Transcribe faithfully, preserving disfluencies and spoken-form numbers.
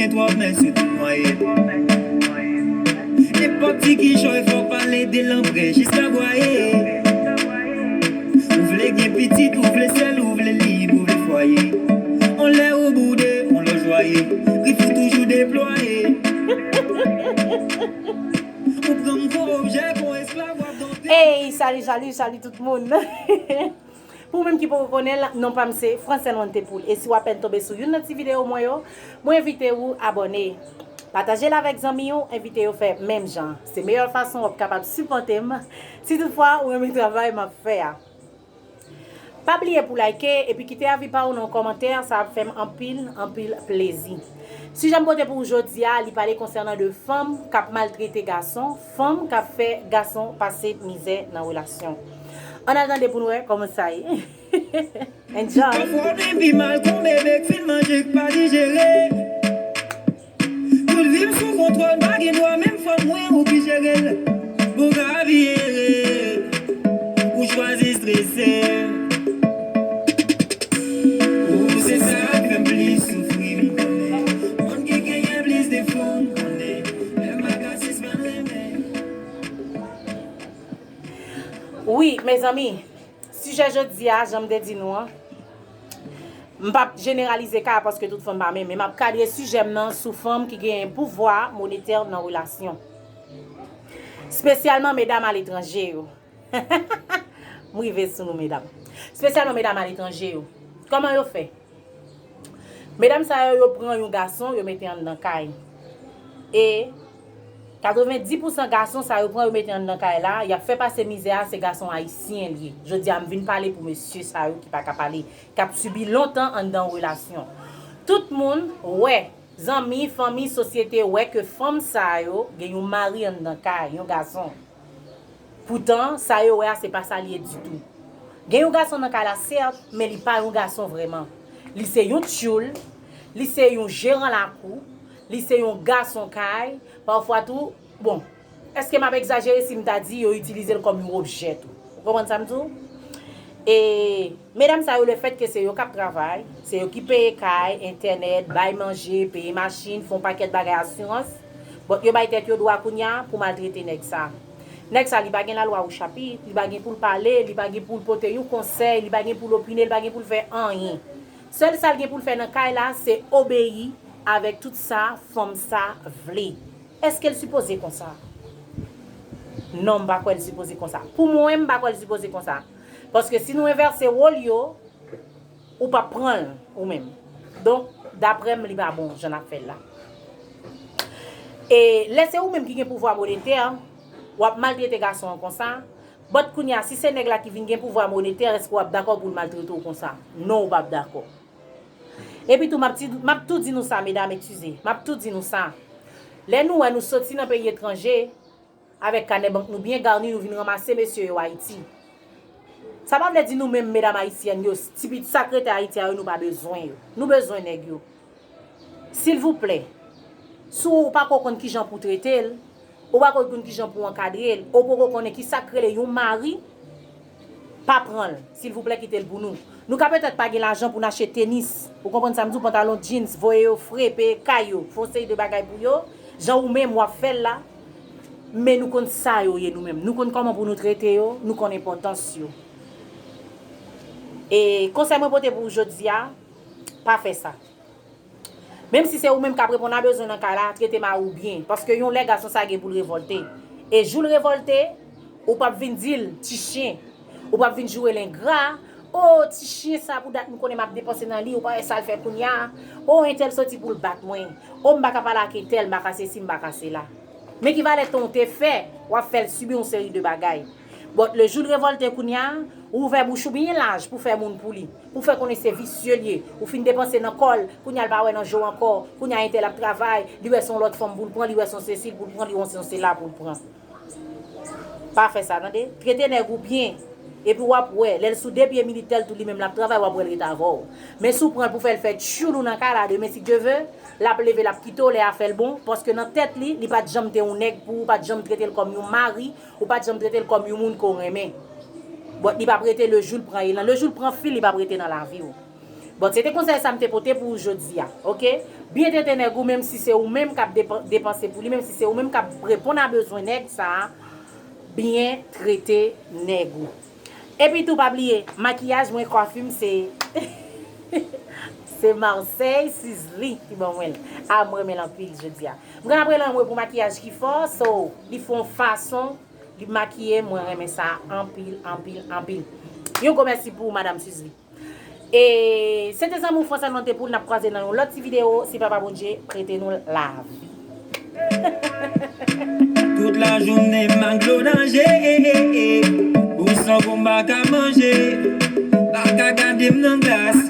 Twòp men sitou nwaye. Nenpòt ti kichòy fòk pale de l anprè jiska bwaye. Ou vle gen pitit, ou vle sèl, ou vle lib, ou vle fwaye. On lè ou boude, on lè w jwaye. Grif ou toujou deplwaye. Ou pran m kon objè, kon esklav, w ap donte. Hey, salut, salut, salut tout moun. Pou ou menm ki poko konnen l, non pa m se Francine Wante Poul. E si w apèn tonbe sou youn nan ti videyo mwen yo, mwen envite ou abòne. Pataje l avèk zanmi w, envite yo fè menm jan. Se meyè fason w ap kapab sipòte m, si toutfwa ou renmen travay m ap fè a. Pa bliye pou like epi kite avi pa ou nan kòmantè, sa ap fè m anpil, anpil plezi. Sijè m pote pou ou jodi a, li pale konsènan de fanm k ap maltrete gason, fanm k ap fè gason pase mizè nan relasyon. Ann al tande pou n wè kòman sa ye. Enjoy. Pafwa w vin pi mal kon bebe k fin manje k pa dijere. Tout vi m sou kontwòl, m pa gen dwa menm fanm mwen ou ki jere l. Pou ka pi ere, ou chwazi strese. Ou se sa k fè m plis soufri, m konnen. Moun ki genyen plis defo, m konnen. Lè m pa ka sispann renmen. Wi, mezanmi, sijè jodi a, jan m te di nou an, m p ap jeneralize ka a paske tout fanm pa menm, men m ap kadre sijè m nan sou fanm ki genyen pouvwa monetè nan relasyon. Espesyalman medam aletranje yo. M rive sou nou, medam. Espesyalman medam aletranje yo. Kòman yo fè? Medam sa yo, yo pran yon gason, yo mete anndan kay. E katrevenndis pousan gason sa yo pran, yo mete anndan kay la, y ap fè pase mizè a, se gason ayisyen l ye. Jodi a, m vin pale pou mesye sa yo ki pa ka pale, k ap sibi lontan anndan yon relasyon. Tout moun wè, zanmi, fanmi, sosyete wè ke fanm sa yo gen yon mari anndan kay, yon gason. Poutan, sa yo wè a, se pa sa l ye ditou. Gen yon gason nan kay la, sèt, men li pa yon gason vrèman. Li se yon tchoul, li se yon jeran lakou, li se yon gason kay, pafwa tou, bon, èske m ap egzajere si m ta di yo itilize l kòm yon objè tou? Ou konprann sa m di w? E medam sa yo, lefètke se yo k ap travay, se yo ki peye kay, entènèt, bay manje, peye machin, fè yon pakèt bagay, asirans, but yo bay tèt yo dwa kounye a pou maltrete nèg sa. Nèg sa, li pa gen lalwa ou chapit, li pa gen pou l pale, li pa gen pou l pote yon konsèy, li pa gen pou l opine, li pa gen pou l fè anyen. Sèl sa l gen pou l fè nan kay la, se obeyi avèk tout sa fanm sa vle. Èske l sipoze konsa? Non, m pa kwè l sipoze konsa. Pou mwen, m pa kwè l sipoze konsa. Paske si nou envèse wòl yo, ou p ap pran l ou menm. Donk, daprè m, li pa bon jan n ap fè l la. E lè se ou menm ki gen pouvwa monetè, w ap maltrete gason an konsa, but kounye a, si se nèg la ki vin gen pouvwa monetè, èske w ap dakò pou l maltrete w konsa? Non, ou p ap dakò. Epi tou, m ap ti, m ap tou di nou sa, medam, eskize, m ap tou di nou sa. Lè nou wè nou soti nan peyi etranje, avèk kanè bank nou byen gani, nou vin ranmase mesye yo Ayiti. Sa pa vle di nou menm medam ayisyèn yo, ti pit sa k rete Ayiti a yo, nou pa bezwen yo. Nou bezwen nèg yo. Silvouplè, si w pako konn kijan pou w trete l, ou pako konn kijan pou w ankadre l, ou poko konnen kisa k rele yon mari, pa pran l. Silvouplè, kite l pou nou. Nou ka petèt pa gen lajan pou n achte tenis, ou konprann sa m di w, pantalon jeans, voye yo fre, peye kay yo, fè yon seri de bagay pou yo, jan ou menm w ap fè l la, men nou konn sa yo ye nou menm. Nou konn kòman pou nou trete yo, nou konn enpòtans yo. E konsèy mwen pote pou w jodi a, pa fè sa. Menm si se ou menm k ap reponn a bezwen nan kay la, trete mari w byen. Paske yon lè gason sa gen pou l revòlte. E jou l revòlte, ou p ap vin di l ti chen. Ou p ap vin joure l engra. O, ti chen sa, pou dat m konnen m ap depanse nan li, ou pa wè sa l fè kounye a. O, entèl soti pou l bat mwen. O, m pa ka pale ak entèl, m pa ka sesi, m pa ka sela. Men ki valè tan w te fè, w ap fè l sibi yon seri de bagay. But le jou l revòlte kounye a, ou ouvè bouch ou byen laj pou fè moun pou li, pou fè konnen se visye l ye. Ou fin depanse nan kò l, kounye a l pa wè nan je w ankò, kounye a entèl ap travay, li wè se yon lòt fanm pou l pran, li wè se yon sesi l pou l pran, li wè se yon sela pou l pran. Pa fè sa, tande. Trete nèg ou byen. Epi w ap wè, lè l sou de pye militè l tou, li menm l ap travay, w ap wè l ret avè w. Men si w pran l pou fè l fè tchoulou nan kay la, demen si Dye ve, l ap leve, l ap kite w, lè a fè l bon, paske nan tèt li, li pa t janm te yon nèg pou ou, ou pa t janm trete l kòm yon mari, ou pa t janm trete l kòm yon moun ke w renmen. But li p ap rete le jou l pran, e nan le jou l pran fil, li p ap rete nan lavi w. Bon, se te konsèy sa m te pote pou ou jodi a, oke? Byen trete nèg ou, menm si se ou menm k ap depan- depanse pou li, menm si se ou menm k ap reponn a bezwen nèg sa a, byen trete nèg ou. Epi tou, pa bliye, makiyaj mwen, kwafi m, se se Marseille Sizzli ki ban mwen l. A, mwen renmen l anpil jodi a. Mwen ap rele anmwe pou makiyaj ki fò, so, li fè yon fason, li makiye, mwen renmen sa anpil, anpil, anpil. Yon gwo mèsi pou ou, Madam Sizzli. E se te zanmi w Frantz Almonte Pool, n ap kwaze nan yon lòt ti videyo, si Papa Bondye prete nou lavi. Tout la jounen m ak dlo nan je. Pou san pou m pa ka manje. Pa ka gade m nan glas.